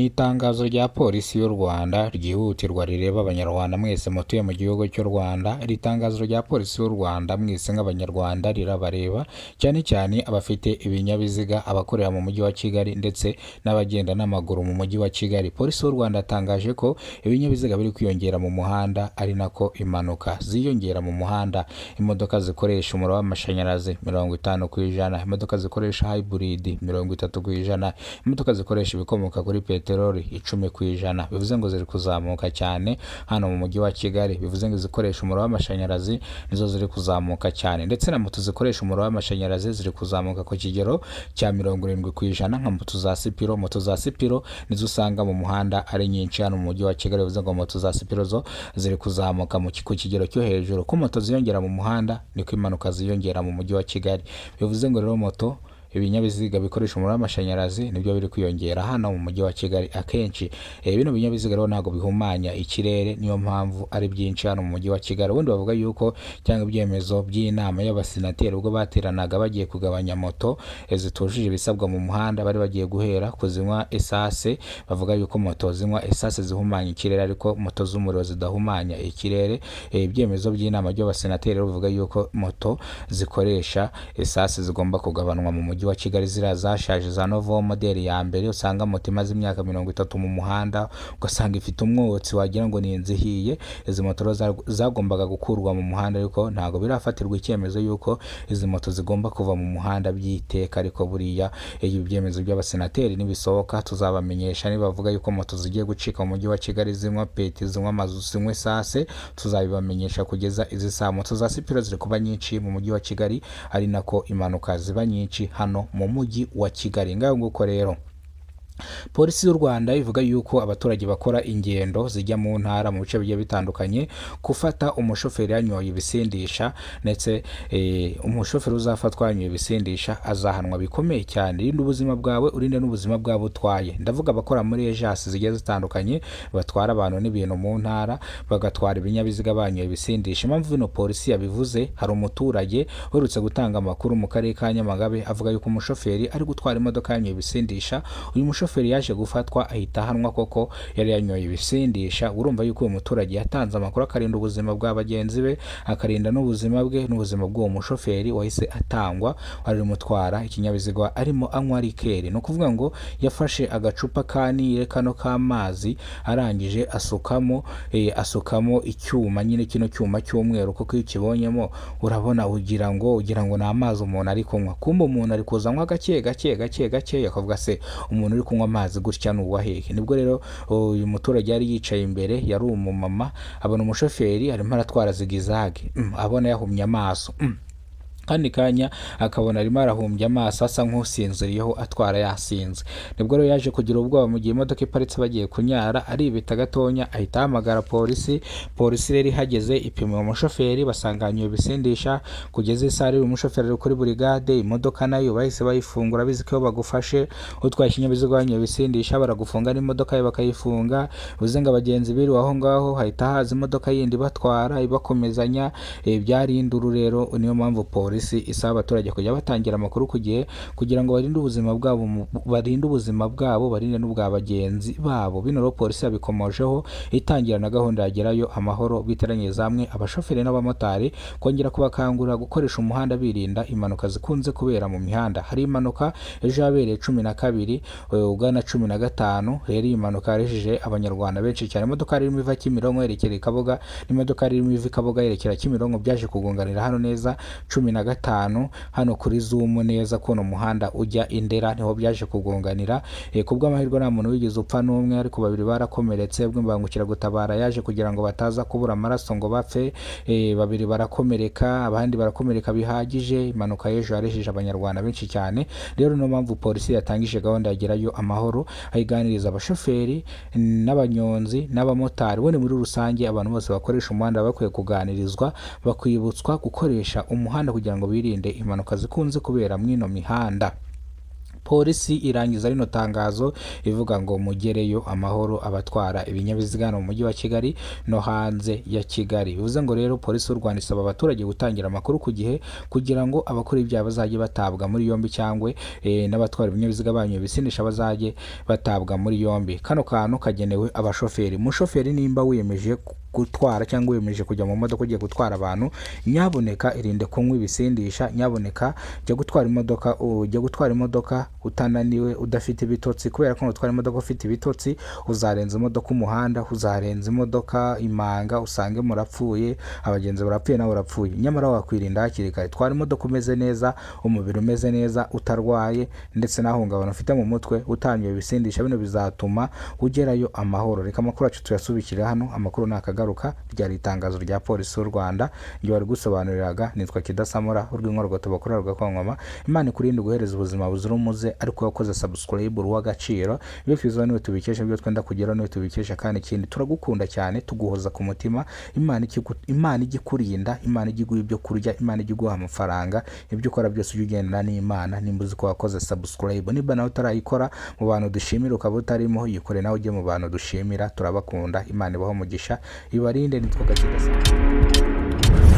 Ni itangazo rya Polisi y'u Rwanda ryihutirwa rireba Abanyarwanda mwese mutuye mu gihugu cy'u Rwanda. Iri tangazo rya Polisi y'u Rwanda mwese nk'Abanyarwanda rirabareba, cyane cyane abafite ibinyabiziga, abakorera mu mujyi wa Kigali ndetse n'abagenda n'amaguru mu mujyi wa Kigali. Polisi y'u Rwanda yatangaje ko ibinyabiziga biri kwiyongera mu muhanda ari nako impanuka ziyongera mu muhanda. Imodoka zikoresha umuriro w'amashanyarazi 50%, imodoka zikoresha hybrid 30%, imodoka zikoresha ibikomoka kuri peteroli 10%. Bivuze ngo ziri kuzamuka cyane hano mu mujyi wa Kigali. Bivuze ngo izikoresha umuriro w'amashanyarazi nizo ziri kuzamuka cyane, ndetse na moto zikoresha umuriro w'amashanyarazi ziri kuzamuka ku kigero cya 70%, nka moto za Sipiro. Moto za Sipiro nizo usanga mu muhanda ari nyinshi hano mu mujyi wa Kigali. Bivuze ngo moto za Sipiro zo ziri kuzamuka ku kigero cyo hejuru. Ko moto ziyongera mu muhanda niko impanuka ziyongera mu mujyi wa Kigali. Bivuze ngo rero moto, ibinyabiziga bikoresha umuriro w'amashanyarazi nibyo biri kwiyongera hano mu mujyi wa Kigali akenshi. Bino binyabiziga rero ntabwo bihumanya ikirere, niyo mpamvu ari byinshi hano mu mujyi wa Kigali. Ubundi bavuga yuko cyangwa ibyemezo by'inama y'abasenateri ubwo bateranaga bagiye kugabanya moto zitujuje ibisabwa mu muhanda, bari bagiye guhera kuzinywa esase. Bavuga yuko moto zinywa esase zihumanya ikirere, ariko moto z'umuriro zidahumanya ikirere. Ibyemezo by'inama by'abasenateri rero bivuga yuko moto zikoresha esase zigomba kugabanwa mu mujyi wa Kigali, ziriya zashaje za Novo modeli ya mbere. Usanga moto imaze imyaka 30 mu muhanda, ugasanga ifite umwotsi wagira ngo ni inzu ihiye. Izi moto rero zagombaga gukurwa mu muhanda, ariko ntabwo birafatirwa icyemezo yuko izi moto zigomba kuva mu muhanda by'iteka. Ariko buriya ibi byemezo by'abasenateri nibisohoka tuzabamenyesha. Nibavuga yuko moto zigiye gucika mu mujyi wa Kigali zinywa peti, zinywa amazu, zinywa esase, tuzabibamenyesha. Kugeza izi saa moto za Sipiro ziri kuba nyinshi mu mujyi wa Kigali, ari nako impanuka ziba nyinshi hano mu mujyi wa Kigali. Ngaho nguko rero, Polisi y'u Rwanda ivuga yuko abaturage bakora ingendo zijya mu ntara mu bice bigiye bitandukanye, gufata umushoferi yanyoye ibisindisha, ndetse umushoferi uzafatwa yanyoye ibisindisha azahanwa bikomeye cyane. Rinda ubuzima bwawe, urinde n'ubuzima bw'abo utwaye. Ndavuga abakora muri ejasi zigiye zitandukanye batwara abantu n'ibintu mu ntara, bagatwara ibinyabiziga banyoye ibisindisha. Impamvu bino polisi yabivuze, hari umuturage uherutse gutanga amakuru mu karere ka Nyamagabe avuga yuko umushoferi ari gutwara imodoka yanyoye ibisindisha. Uyu mushoferi yaje gufatwa ahita ahanwa koko yari yanyoye ibisindisha. Urumva yuko uyu muturage yatanze amakuru akarinda ubuzima bwa bagenzi be, akarinda n'ubuzima bwe n'ubuzima bw'uwo mushoferi wahise atangwa, wari urimo ikinyabiziga arimo anywa rikeri. Ni ukuvuga ngo yafashe agacupa ka Nile kano k'amazi, arangije asukamo icyuma nyine, kino cyuma cy'umweru, kuko iyo ukibonyemo urabona ugira ngo ni amazi umuntu ari kunywa, kumbe umuntu ari kuza anywa gake gake gake gake, akavuga: "Se umuntu uri kunywa amazi gutya ni uwa hehe?" Nibwo rero uyu muturage yari yicaye imbere, yari umumama, abona umushoferi arimo aratwara zigizage, abona yahumye amaso, kandi kanya akabona arimo arahumbya amaso asa nk'usinziriyeho, atwara yasinze. Nibwo rero yaje kugira ubwoba mu gihe imodoka iparitse bagiye kunyara, aribita gatonya ahita ahamagara polisi. Polisi rero ihageze ipima uwo mushoferi, basanga yanyoye ibisindisha. Kugeza isaha rero umushoferi ari kuri burigade, imodoka nayo bahise bayifungura. Bizi ko iyo bagufashe utwaye ikinyabiziga wanyoye ibisindisha baragufunga n'imodoka ye bakayifunga. Bivuze ngo abagenzi biriwe aho ngaho, hahita haza imodoka yindi ibatwara ibakomezanya. Byari induru. Rero niyo mpamvu polisi isaba abaturage kujya batangira amakuru ku gihe kugira ngo barinde ubuzima bwabo, barinde ubuzima bwabo, barinde n'ubwa bagenzi babo. Bino rero polisi yabikomojeho itangira na gahunda yagerayo amahoro, bwiteranyiriza hamwe abashoferi n'abamotari kongera kubakangurira gukoresha umuhanda birinda impanuka zikunze kubera mu mihanda. Hari impanuka ejo yabereye 12 ugana 15. Rero iyi mpanuka yarejeje Abanyarwanda benshi cyane. Imodoka irimo iva Kimironko yerekera i Kabuga n'imodoka irimo iva i Kabuga yerekera Kimironko byaje kugonganira hano neza 15, hano kuri Zumu neza kuno muhanda ujya Indera, niho byaje kugonganira. Ku bw'amahirwe nta muntu wigeze upfa n'umwe, ariko babiri barakomeretse ubwo imbangukiragutabara yaje kugira ngo bataza kubura amaraso ngo bapfe. Babiri barakomereka, abandi barakomereka bihagije. Impanuka y'ejo yarejeje Abanyarwanda benshi cyane. Rero niyo mpamvu polisi yatangije gahunda yagerayo amahoro, ayiganiriza abashoferi n'abanyonzi n'abamotari. Ubundi muri rusange abantu bose bakoresha umuhanda bakwiye kuganirizwa, bakwibutswa gukoresha umuhanda kugira ngo birinde impanuka zikunze kubera mw'ino mihanda. Polisi irangiza rino tangazo ivuga ngo mugereyo amahoro abatwara ibinyabiziga hano mu mujyi wa Kigali no hanze ya Kigali. Bivuze ngo rero polisi y'u Rwanda isaba abaturage gutangira amakuru ku gihe kugira ngo abakora ibyaha bazajye batabwa muri yombi, cyangwa n'abatwara ibinyabiziga banyu ibisindisha bazajye batabwa muri yombi. Kano kantu kagenewe abashoferi. Umushoferi, nimba wiyemeje gutwara cyangwa wiyemeje kujya mu modoka ugiye gutwara abantu, nyabuneka irinde kunywa ibisindisha. Nyabuneka jya gutwara imodoka, ujya gutwara imodoka utananiwe, udafite ibitotsi, kubera ko nutwara imodoka ufite ibitotsi uzarenza imodoka umuhanda, uzarenza imodoka imanga, usange murapfuye, abagenzi barapfuye, nawe urapfuye. Nyamara wakwirinda hakiri kare. Twara imodoka umeze neza, umubiri umeze neza, utarwaye, ndetse nta ufite mu mutwe, utanyoye ibisindisha. Bino bizatuma ugerayo amahoro. Reka amakuru yacu tuyasubikire hano, amakuru nakagaruka. Ryari itangazo rya polisi y'u Rwanda, njye wari gusobanuriraga nitwa Kidasamura urw'inkorogoto bakora rugakonkoma. Imana ikurinde, guhereza ubuzima buzira umuze. Ariko wakoze subscribe, uw'agaciro. Ibyo twizeho niwe tubikesha, ibyo twenda kugeraho niwe tubikesha. Kandi ikindi, turagukunda cyane, tuguhoza ku mutima. Imana ijye ikurinda, Imana ijye iguha ibyo kurya, Imana ijye iguha amafaranga. Ibyo ukora byose ujye ugendana n'Imana. Nimba uzi ko wakoze subscribe, niba nawe utarayikora, mu bantu dushimira ukaba utarimo, yikore nawe ujye mu bantu dushimira. Turabakunda, Imana ibaho umugisha, ibarinde. Nitwa Gakidasamura.